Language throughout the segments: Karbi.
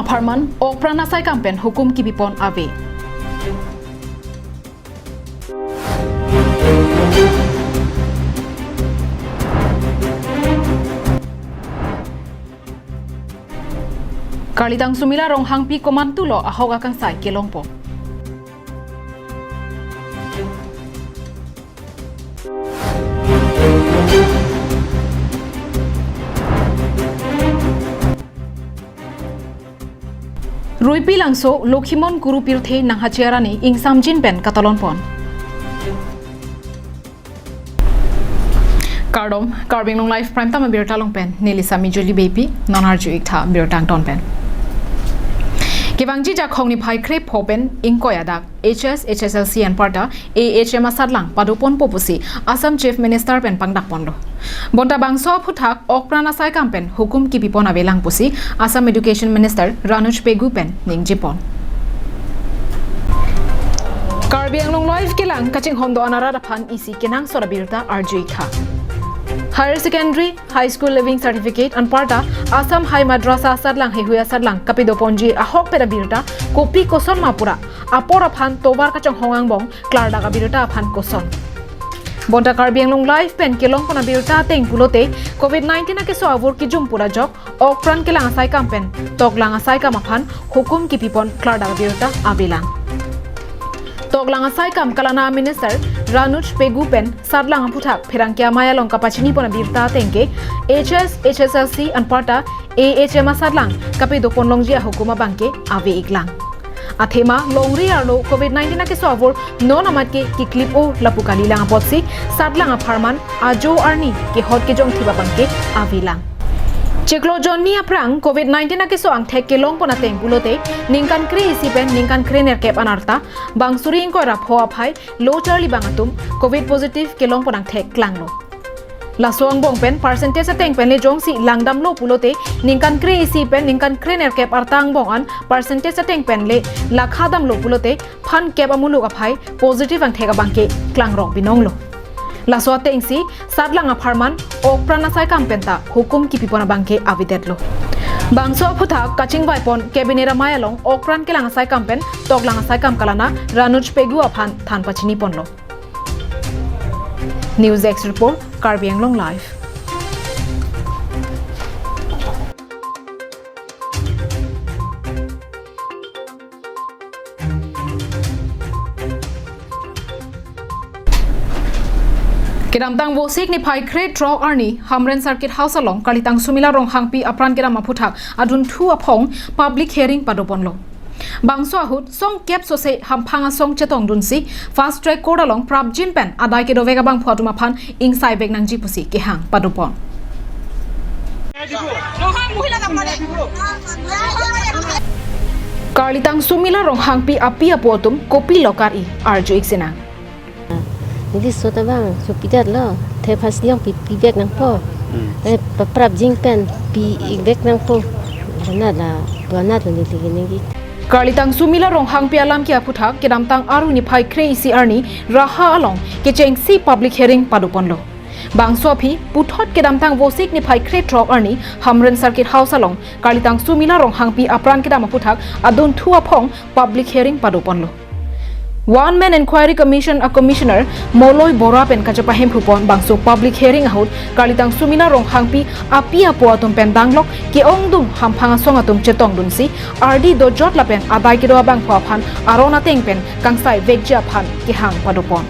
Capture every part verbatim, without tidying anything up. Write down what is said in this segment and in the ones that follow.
Apharman, okpran asaikam pen hukum kipipon ave. Karlitang Sumila Ronghangpi komantulo ahok akangsai kelongpon. Ruipilangso Lokhimon Kuru pirthe nanghache arni ingsamjin pen katalonpon. Kardom, Karbi Anglong Live Prime Time abirta along pen neli Sami Juli Beypi, non arju-ik tha birta angton pen. Kevangji Jakhong niphai krepho pen ingkoi adak H S H S L C anparta A H M asatlang padoponpo pusi Assam Chief Minister pen pangdakponlo. Bonta bangso aphuthak okpran asaikam pen hukum kipipon avelang pusi Assam Education Minister Ranuj Pegu pen ningjepon. Karbi Anglong Live kelang kachinghon do-an arat aphan isi kenangsot abirta arju-ik tha. Higher Secondary, High School Leaving Certificate anparta Assam High Madrasa asatlang heihui asatlang kapadoponji ahok pen abirta kopi kosonma pura apor aphan tovar kachonghong angbong klardak abirta aphan koson. Bonta Karbi Anglong Live pen kelongpon abirta ateng pulote, covid nineteen akeso avur kijum pura jok, okpran kelang asaikam pen toklang asaikam aphan hukum kipipon klardak abirta avelang. Toklang asaikam kalana Minister Ranuj Pegu pen satlang aphuthak pherangke amei along kapachinipon abirta ateng ke H S H S L C anparta A H M asatlang kapadoponlongji ahukum abangke ave-iklang. Athema longri arlo covid nineteen akeso avur non amat ke kiklip-o lapu kalilang apotsi satlang apharman ajo arni kehot kejongthip abangke avelang. Chiklo jonni aphrang covid nineteen akeso angthek kelongpon ateng pulote ningkan kre-isi pen ningkan krenerkep anarta bang suri ingkoi ra pho aphai lo charlibang atum covid positive kelongpon angthek klanglo. Laso angbong pen percentage ateng pen le jongsi langdamlo pulote ningkan kre-isi pen ningkan krenerkep arta angbong an percentage ateng pen le lakha damlo pulote phan kep amuluk aphai positive angthek abangke klangrok binonglo. Laso atengsi satlang apharman okpran asaikam penta hukum kipipon abangke avedetlo. Bangso aphuthak kachingvaipon Cabinet amei along okpran kelang asaikam pen toklang asaikam kalana Ranuj Pegu aphan than pachiniponlo. News Desk Report, Karbi Anglong Live. Kedamtang Vosik niphai krethrok arni Hamren Circuit House along Karlitang Sumila Ronghangpi apran kedam aphuthak adunthu aphong public hearing padoponlo. Bangso ahut songkep sose hamphang asong chetongdunsi Fast Track Court along prapjin pen adai kedovek abangphu atum aphan ingsaivek nangji pusi kehang padopon. Karlitang Sumila Ronghangpi api apo atum kopilo kar-i arju-ik sinang. Neli sota bang, sopidatlo, the phas liang pi, pivek nangpo. Hmm. Eh, pa prapjin pen, pivek nangpo. Nala, buana to neli gini gi. Karlitang Sumila Ronghangpi alam ke aphuthak, kedamtang Aru niphai kre-isi arni, Raha along, kechengsi public hearing padoponlo. Bangso aphi, puthot kedamtang Vosik niphai krethrok arni, Hamren Circuit House along, Karlitang Sumila Ronghangpi apran kedam aphuthak, adunthu aphong, public hearing padoponlo. One Man Inquiry Commission a Commissioner Moloi Bora pen kachepahemphupon bangso public hearing ahut Karlitang Sumila Ronghangpi api apo atum pen danglok ke-ongdung hamphang asong atum chetongdunsi ardi dojot lapen adai kedo abangphu aphan aron ateng pen kangsaivekji aphan kehang padopon.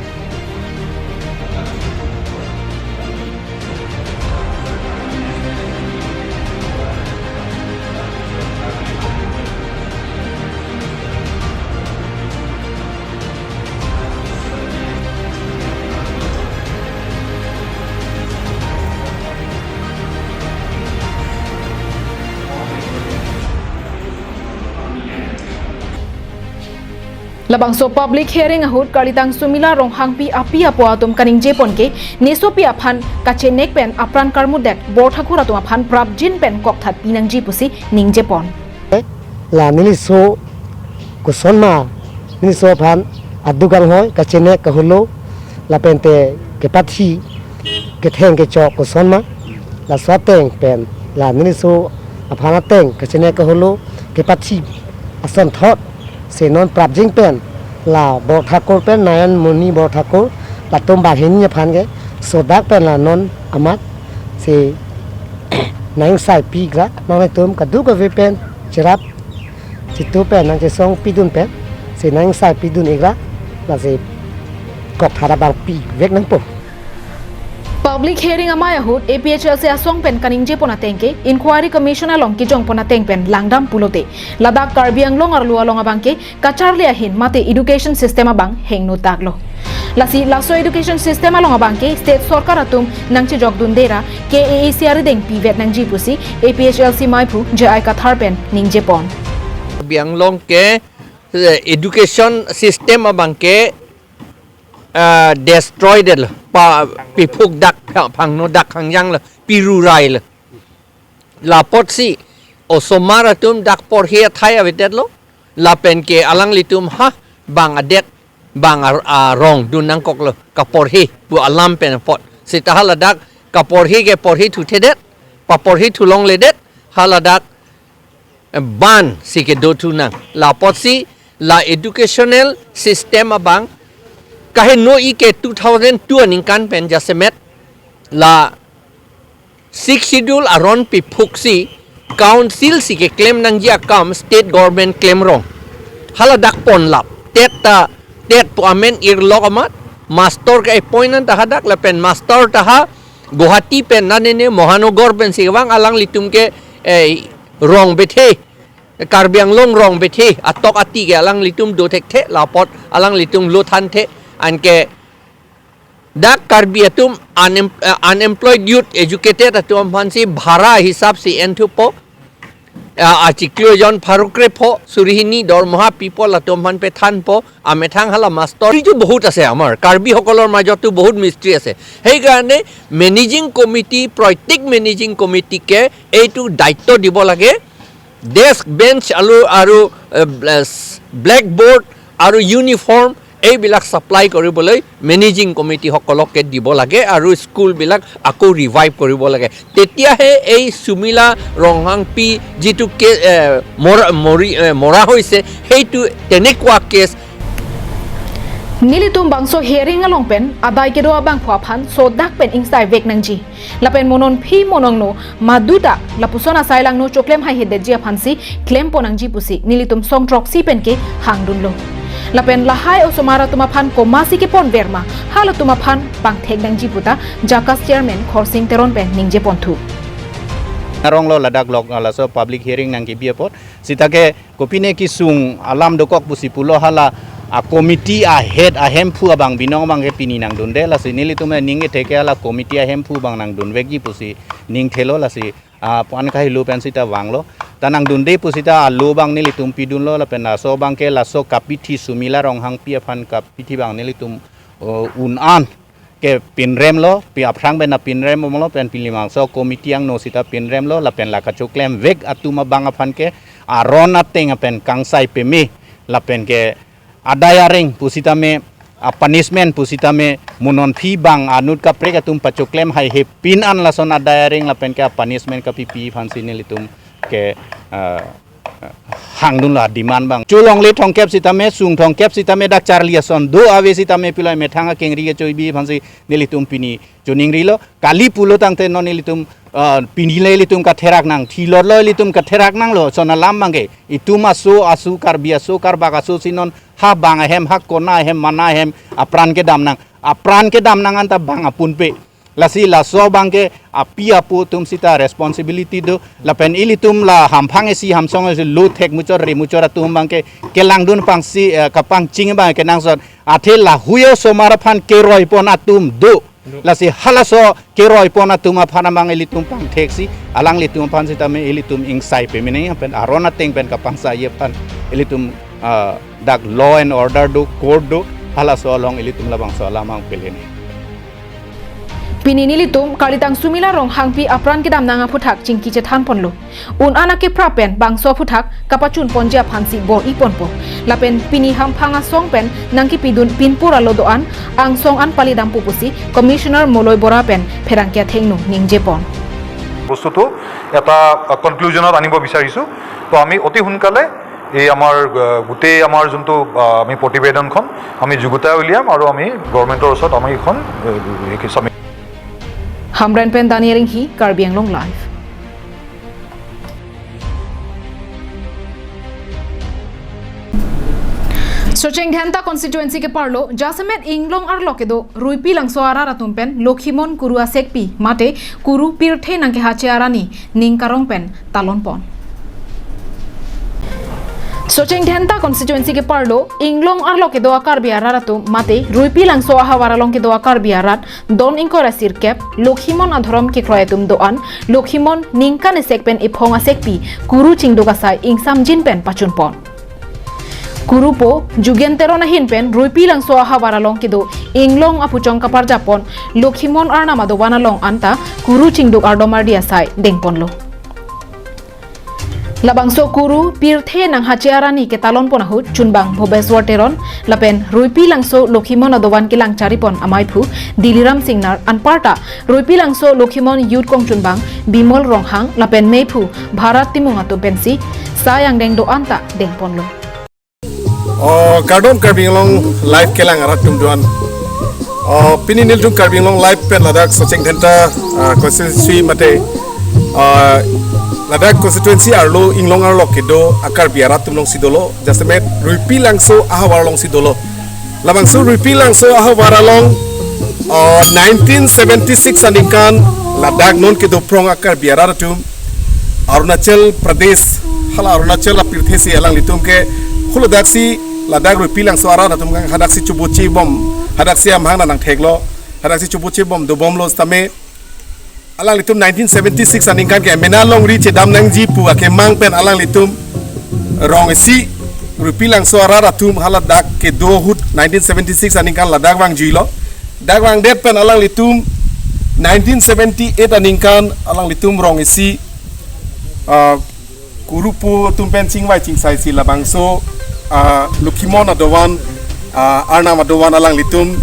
Labangso public hearing ahut Karlitang Sumila Ronghangpi api apo atum kaningjepon ke nesopi aphan kachenek pen apran karmudet Borthakur atum aphan prapjin pen kokthat pinangji pusi ningjepon. La neliso kosonma, neliso aphan aduk anghoi kachenek kaholo lapente kepathi ketheng kechok kosonma, laso ateng pen la neliso aphan ateng kachenek kaholo, Kepachi asonthot si non prapjin pen la Borthakur pen Nayan Muni Borthakur latum banghini aphan ke sodak pen la non amat si nang sai pi ikra, nanglitum kadokave pen cherap chitu pen nangchesong pidun pen si nang sai pidun ikra, lasi kok thara bang pivek nangpo. Public hearing amei ahut A P H L C asong pen kaningje pon ateng ke Inquiry Commission along kejong pon ateng pen langdam pulote, ladak Karbi Anglong arlo along abang ke kacharli ahin mate education system abang hingno daklo. Lasi laso education system along abang ke state sorkar atum nangchejokdunde ra K A A C arideng pivet nangji pusi A P H L C meiphu J I Kathar pen ningje pon. Karbi Anglong ke, eh, education system abang ke, eh, destroy detlo, pa piphuk dak, pha-, phangno dak hangjanglo, pirurailo. Lapotsi osomar atum dak porhi athai avedetlo, lapen ke alanglitum ha bang adet bang ar-, arong dun nangkoklo, kaporhi pu alam pen apot. Seta haladak kaporhi ke porhi thuthedet, paporhi thulongledet, haladak, eh, ban si kedo thunang. Lapotsi la educational system abang kaheno-i ke two thousand two aningkan pen jasemet la Sixth Schedule aron piphuksi council si keklem nangji akam state government klemrong. Haladak ponlap. Tet ta, tet pu amen irlok amat, master ke-appoint an ta hadak lapen master ta ha Guwahati pen nanene Mohanagar pensi kevang, alanglitum ke, eh, rong bethe, Karbi Anglong rong bethe, atok ati ke alanglitum do thekthe, lapot alanglitum lo thanthe, anke dak Karbi atum unem-, eh, unemployed youth, educated atum aphansi bhara hisap si enthupo. Ah, achiklo jon pharo krepho, suri hini dormoha pipo, latum aphan pethanpo, amethang hala master. মিস্ত্ৰী তো বহুত আছে আমাৰ, কাৰ্বি সকলৰ মাজতো বহুত মিস্ত্ৰী আছে। সেইকাৰণে মেনেজিং কমিটি, প্ৰত্যেক মেনেজিং কমিটিকে এইটো দায়িত্ব দিব লাগে। ডেস্ক, বেঞ্চ আৰু, আৰু, এ, ব্লে-, ব্লেকবৰ্ড আৰু ইউনিফৰ্ম এইবিলাক ছাপ্লাই কৰিবলৈ মেনেজিং কমিটিসকলকে দিব লাগে আৰু স্কুলবিলাক আকৌ ৰিভাইভ কৰিব লাগে। তেতিয়াহে এই সুমিলা ৰংহাংপি যিটো কে-, এ, মৰা, মৰি, এ, মৰা হৈছে, সেইটো তেনেকুৱা case. Nelitum bangso hearing along pen adai kedo abangphu aphan sodak pen ingsaivek nangji. Lapen mo non phi mo nangno maduta lapuson asai langno choklem haihedetji aphansi klem pon nangji pusi nelitum song throksi pen kehangdunlo. Lapen lahai osomar atum aphan komatsi keponver ma, halatum aphan pangthek nangji puta JACAS chairman Khorsing Teron pen ningje ponthu. Aronglo ladak lok laso public hearing nangkebi apot. Sita ke kopine kesung alam dokok pusi pulo, hala a committee a head ahemphu abang binong abang ke pini nangdunde, lasi nelitum aning kethek ke hala committee ahemphu abang nangdunvekji pusi ning thelo, lasi, ah, puan kahelo pen sita vanglo. Ta nangdunde pu sita alo abang nelitum pidunlo, lapen laso abang ke laso kapithi Sumila Ronghangpi aphan kapithi abang nelitum, oh, un an ke pinremlo, pi aphrang pen pinrem omlo, pen pilimangso committee angno sita pinremlo, lapen la kachoklemvek atum abang aphan ke aron ateng apen kangsai peme, lapen ke adai areng pusitame, a punishment pusitame, mo non phi bang anut kaprek atum pachoklem haihe pin an lason adai areng lapen ke a punishment kapipi aphansi nelitum ke, ah, hangdunlo demand abang. Cholongle thomkep sitame, sung thomkep sitame dak charli ason do ave sitame pilo methang akengri kechoibi aphansi nelitum pini choningrilo. Kali pulo tangte non nelitum, ah, pini le ilitum katherak nang, thilotlo ilitum katherak nanglo, lason alam abang ke. Itum aso, aso Karbi aso, Karbak aso si non ha bang ahem, ha kona ahem, mana ahem apran kedam nang. Apran kedam nang anta bang apunpe. Lasi laso abang ke api apo atum sita responsibility do, lapen ilitum la hamphang isi hamsong isi lo thek muchot re muchot atum abang ke kelangdun pangsi, eh, kapangching abang kenangsot. Athe la huyo osomar aphan keroi pon atum do. Do. Lasi halaso keroi pon atum aphan abang ilitum pangtheksi, alanglitum aphan sitame ilitum ingsai peme nang, pen aron ateng pen kapangsai aphan ilitum, ah, dak law and order do, court do, halaso along ilitum labangso alam abang pele nang. Pini nelitum kalitang Sumila Ronghangpi apran kedam nang aphuthak chingki chethan ponlo. Un an akeprap pen bangso aphuthak kapachun ponji aphansi bor-i ponpo. Lapen pini hamphang asong pen nangkepidun pinpur alo do-an angsong an palidampo pusi Commissioner Moloi Bora pen pherangke athengno ningje pon. বস্তুটো এটা, আ, কনক্লুজনত আনিব বিচাৰিছোঁ। তো আমি অতি সোনকালে এই আমাৰ, আহ, গোটেই আমাৰ যোনটো, আহ, আমি প্ৰতিবেদনখন আমি যুগুতাই উলিয়াম আৰু আমি গভৰ্ণমেণ্টৰ ওচৰত আমি এইখন, আহ, submit Hamren pen Daniel Inghi, Karbi Anglong Live. Socheng Dhenta constituency keparlo, jasemet Inglong arlo kedo, Ruipi Langso arat atum pen, Lokhimon Kuru asekpi, mate, Kuru pirthe nangkehache arani, ning karong pen, talon pon. Socheng Dhenta constituency keparlo, Inglong arlo kedo a-Karbi arat atum, mate, Ruipi Langso ahavar along kedo a-Karbi arat, don ingkoi ra sirkep, Lokhimon adhorom kekroi atum do-an, Lokhimon ningkan esek pen ephong asekpi, Kuru chingduk asai ingsamjin pen pachun pon. Kurupo, Jugen Teron ahin pen, Ruipi Langso ahavar along kedo, Inglong apuchong kaparjapon, Lokhimon arnam adovan along anta, Kuru chingduk ardom ardi asai, dengponlo. Labangso Kuru, pirthe nanghache arani ketalon pon ahut, chunbang Bhobeswar Teron, lapen Ruipi Langso Lokhimon adovan kelang charipon amaiphu, Diliram Singnar anparta, Ruipi Langso Lokhimon Youth Kongchunbang, Bimol Ronghang, lapen meiphu, Bharat Timung atum pensi, sai angdeng do-an ta dengponlo. Oh, kardom Karbi Anglong Live kelang arat atum do-an. Oh, pini nelitum Karbi Anglong Live pen ladak Socheng Dhenta, ah, constituency mate, ah, ladak constituency arlo Inglong arlo kedo a-Karbi arat atum alongsi dolo, jasemet Ruipi Langso ahavar alongsi dolo. Labangso Ruipi Langso ahavar along, ah, nineteen seventy-six aningkan ladak non kedo phrong a-Karbi arat atum Arunachal Pradesh, hala Arunachal apirthe si alanglitum ke, huladak si ladak Ruipi Langso arat atum kan hadak si choboche bom, hadak si amahang nangtheklo, hadak si choboche bom dobomlo sitame, alanglitum nineteen seventy-six aningkan ke mena longri chedam nangji pu akemang pen alanglitum rong isi Ruipi Langso arat atum haladak kedo ahut nineteen seventy-six aningkan ladak vangjuilo. Dak vangdet pen alanglitum nineteen seventy-eight aningkan alanglitum rong isi, ah, Kurupo atum pen chingvai chingsai si labangso, ah, Lokhimon adovan, ah, arnam adovan alanglitum,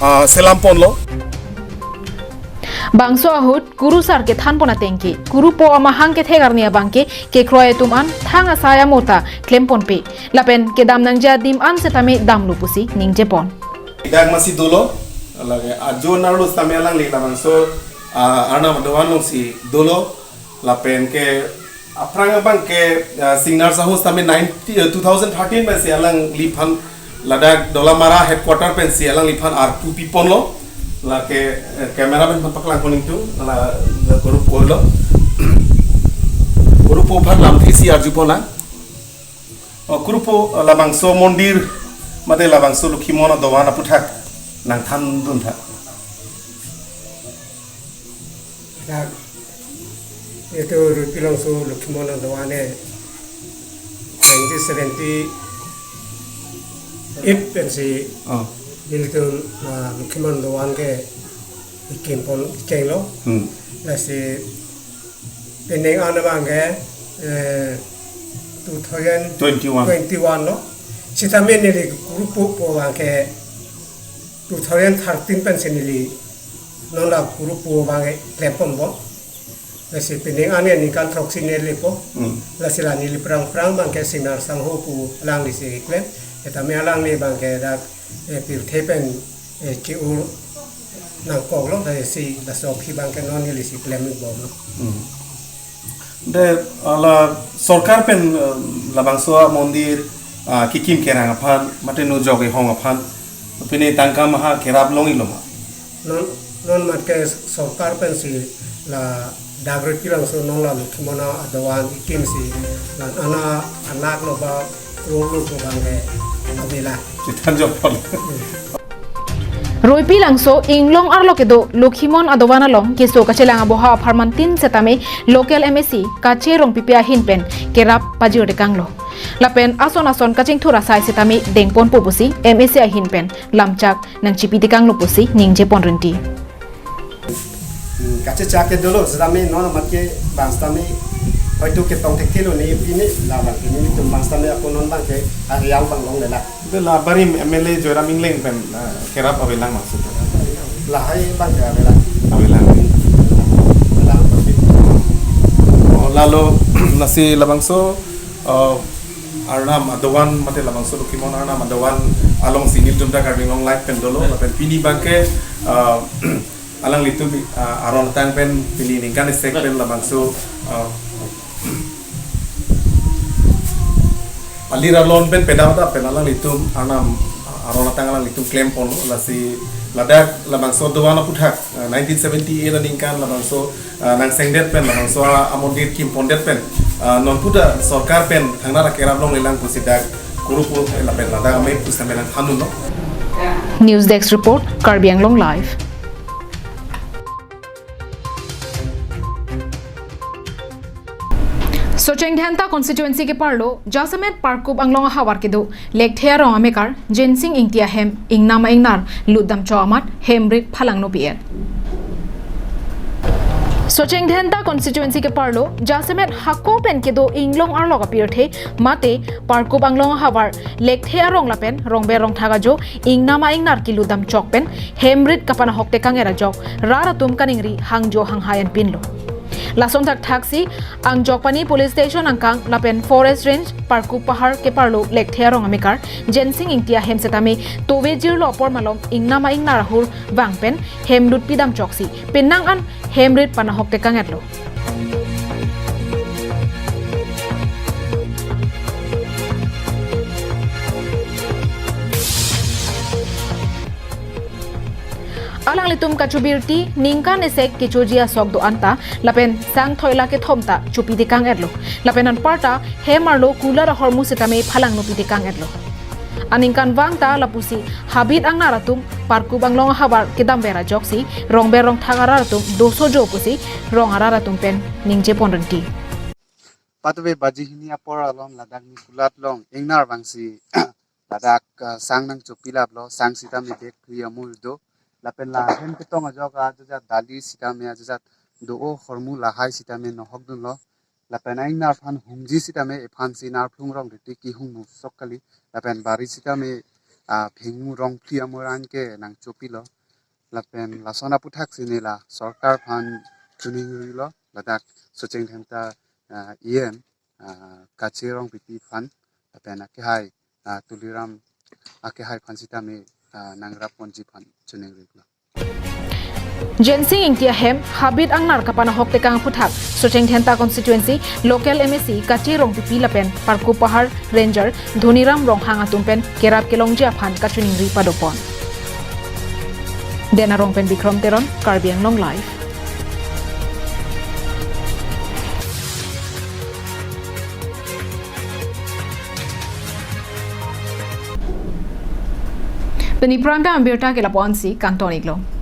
ah, selam ponlo. Bangso ahut, Kuru sar kethan pon ateng ke, Kurupo amahang kethek arni abang ke, kekroi atum an, thang asai amota, klem ponpe. Lapen, kedam nangji adim an setame damlo pusi, ningje pon. Dak masi dolo, lake ajo narlo sitame alangli labangso, ah, arnam adovan alongsi dolo, lapen ke aphrang abang ke, ah, Singnar sahu sitame ninety, eh, two thousand thirteen pensi alangliphan ladak Dolamara headquarter pensi alangliphan arpu piponlo. Lake, eh, camera pen paklang koning tu, la, la Kurupo lo. Kurupo aphan lamthe si arju pon lang. Oh, Kurupo, eh, labangso mondir, mate labangso Lokhimon adovan aputhak nangthan dun tha. Dak, itu Ruipi Langso Lokhimon adovan e nineteen seventy-eight pensi, oh, nelitum, ah, Lokhimon adovan ke ikim pon chenglo. Hmm. Lasi pining an abang ke, eh, two thousand twenty-one. Twenty-one lo. Sitame neli Kurupo abang ke two thousand thirteen pensi neli non la Kurupo abang ke klem ponpo. Lasi pining an ke ningkan throksi neli po. Hmm. Lasi la neli phrang phrang abang ke Singnar sangho pu alangli si klem. Sitame alangli abang ke dak, eh, pirthe pen, eh, ke-ur nangkoklo, lasi laso aphi abang ke non neli si klem bomlo. Hmm. De, ala sorkar pen, eh, labangso amondir, ah, kikim kerang aphan, mate nujok ihong aphan, pine tangka maha kerap longilo ma? Non, non mat ke sorkar pensi ladak Ruipi Langso non la Lokhimon adovan ikim si, la ana anak lo ba krolo ko abang ke avela. Chethan jok pon. Ruipi Langso Inglong arlo kedo Lokhimon adovan along keso kachelang aboha apharman tin setame local M A C Kache Rongpipi ahin pen kerap pajir dekanglo. Lapen ason ason kachingthur asai setame dengponpo pusi M A C ahin pen lamchak nangchipi dekanglo pusi ningje pon rinti. Hmm, kachechak ke dolo, setame non mat ke bang setame hoito ketong thekthe lo ne pine, labang ke nelitum bang setame ako non abang ke ariang abang longlelang. De la barim M L A Joyram Engleng pen, eh, kerap avelang maksud. Lahai abang ke avelang. Avelang. Avelang. Oh, lalo lasi labangso Uh, Arnam adovan mate labangso dokimon Arnam adovan alongsi nelitum ta Karbi Anglong Live pen dolo, lapen pini abangke, uh, alanglitum, uh, aron atang pen pini ningkan isi pen labangso, uh, alir alon pen pedam ta pen alanglitum Arnam aron atang alanglitum klemponlo, lasi ladak labangso dovan aphuthak, uh, nineteen seventy-eight aningkan labangso, uh, nangsengdet pen labangso amondir kimpondet pen, uh, non puta sorkar pen thangnat akerap longle lang pusi dak kurupu lapen ladak amei pusitame nangthandunlo. News Desk Report, Karbi Anglong Live. Socheng Dhenta constituency keparlo jasemet Parkup Anglong ahavar kedo Lekthe arong amekar Jensing Ingti ahem ingnam a-ingnar lutdam chok amat hemrit phalangno pi-et. Socheng Dhenta constituency keparlo jasemet hako pen kedo inglong arlok apirthe mate Parkup Anglong ahavar Lekthe arong lapen Rongber Rongthak ajo ingnam a-ingnar kelutdam chok pen hemrit kapanahok tekang-et ajok rat atum kaningri hangjo hanghai an pinlo. Lason thakthaksi Angjokpani Police Station angkang lapen Forest Range Parkup Pahar keparlo Lekthe arong amekar Jensing Ingti ahem setame tove jirlo apor malom ingnam a-ingnar ahur vang pen hem lutpidam choksi penang an hemrit panahok tekang-etlo. Alanglitum kachobirti ningkan isi kechoji asok do-an ta lapen sang thoila kethom ta chopi tekang-etlo. Lapen anparta hem arlo kulat ahormu setame phalangno pi tekang-etlo. Aningkanvang ta lapusi habit angnar atum Parkup Anglong ahavar kedamver ajoksi Rongber Rongthak arat atum dosojo pusi rong arat atum pen ningjepon rinti. Patove baji hini apor alom ladak ni kulat along ingnar vangsi ladak, ah, sang nangchopilaplo, sang sitame dek phli amur do. Lapen la hem ketong ajok ajat dali sitame ajat do-o hormu lahai sitame nohokdunlo. Lapen a-ingnar aphan hungji sitame ephansi nar phlung rong riti kehung musok kali. Lapen bari sitame, ah, phengmu rong phli amur anke nangchopilo. Lapen lason aphuthaksi neli la sorkar aphan choningrilo, ladak Socheng Dhenta, ah, E M, ah, Kache Rongpipi aphan, lapen akehai, ah, Tuliram akehai aphan sitame, ah, nangrapponji aphan choningrilo. Jensing Ingti ahem habit angnar kapanahok tekang aphuthaksi Socheng Dhenta constituency local M A C Kache Rongpipi lapen Parkup Pahar Ranger Dhoniram Ronghang atum pen kerap kelongji aphan kachoningri padopon. Den Arong pen Bikrom Teron, Karbi Anglong Live. Pini prime time abirta ke lapu-ansi kangton-iklo.